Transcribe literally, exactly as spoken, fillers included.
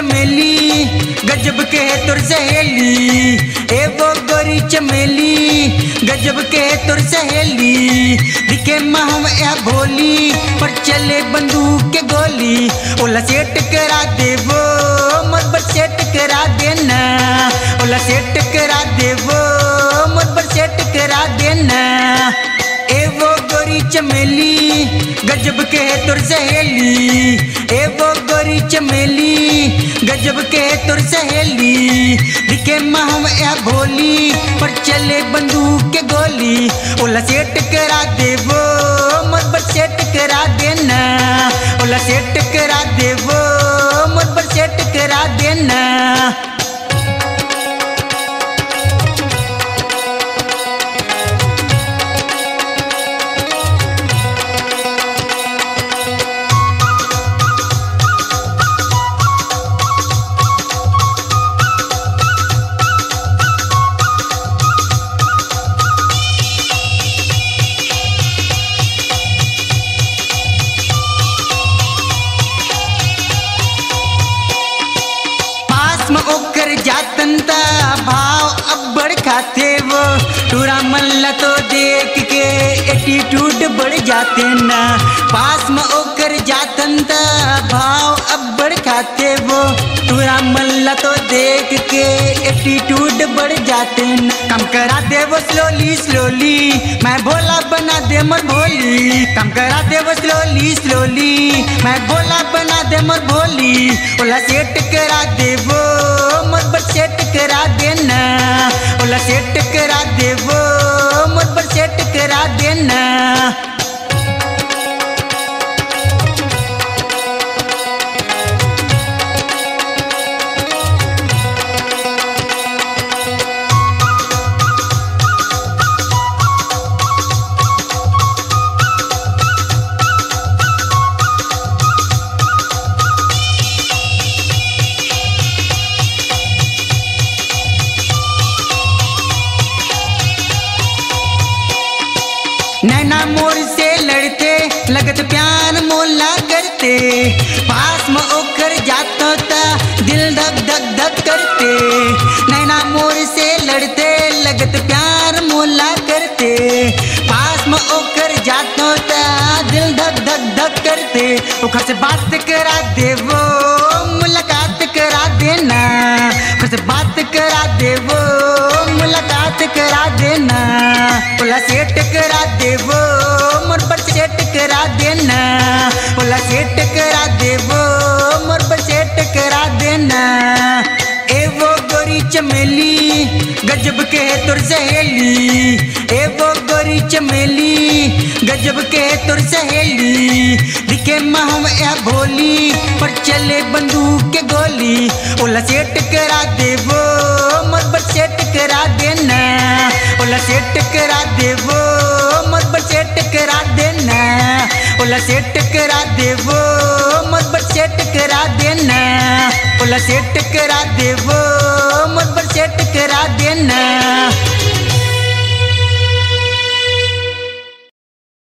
चमेली, गजब के हे तोर सहेली। ए वो गोरी चमेली, गजब के हे तोर सहेली। दिखे महव या भोली, पर चले बंदूक के गोली। ओला सेट करा देवो, मोर बर सेट करा देना। ओला सेट करा देवो, मोर बर सेट करा देना। ए वो गोरी चमेली, गजब के हे तोर सहेली। ए वो गोरी चमेली, गजब के हे तोर सहेली। दिखे महव या भोली, पर चले बंदूक के गोली। ओला सेट करा देवो, मोर बर सेट करा देना। ओला सेट करा देवो, मोर बर सेट करा देना। पास म ओकर जातन त भाव अब्बड़ खाथे वो, टूरा मन ल तो देख के एटीट्यूड बढ़ जाथे ना। पास म ओकर जातन त भाव अब्बड़ खाथे वो, टूरा मन ल तो देख के एटीट्यूड बढ़ जाथे ना। काम करा देवो स्लोली स्लोली, मैं भोला बना दे मोर भोली। काम करा देवो स्लोली स्लोली, मैं भोला बना दे मोर भोली। ओला सेट करा देवो, मोर बर सेट करा देना। ओला सेट करा देवो, मोर बर सेट करा देना। नैना मोर से लड़थे, लगत प्यार मोला करथे। पास म ओकर जातो त दिल धक धक धक करथे। नैना मोर से लड़थे, लगत प्यार मोला करथे। पास म ओकर जातो त दिल धक धक धक करथे। ओकर से बात करा देवो, मुलाकात करा देना। ओकर से बात करा देवो, मुलाकात करा देना। ओला सेट करा देवो, मोर बर सेट करा देना। ओला सेट करा देवो, मोर बर सेट करा देना। ए वो गोरी चमेली, गजब के हे तोर सहेली। ए वो गोरी चमेली, गजब के हे तोर सहेली। दिखे महव या भोली, पर चले बंदूक के गोली। ओला सेट करा देवो, मोर बर सेट करा देना। ओला सेट करा देवो, मोर बर सेट करा देना। ओला सेट करा देवो, मोर बर सेट करा देना। ओला सेट करा देवो, मोर बर सेट करा देना।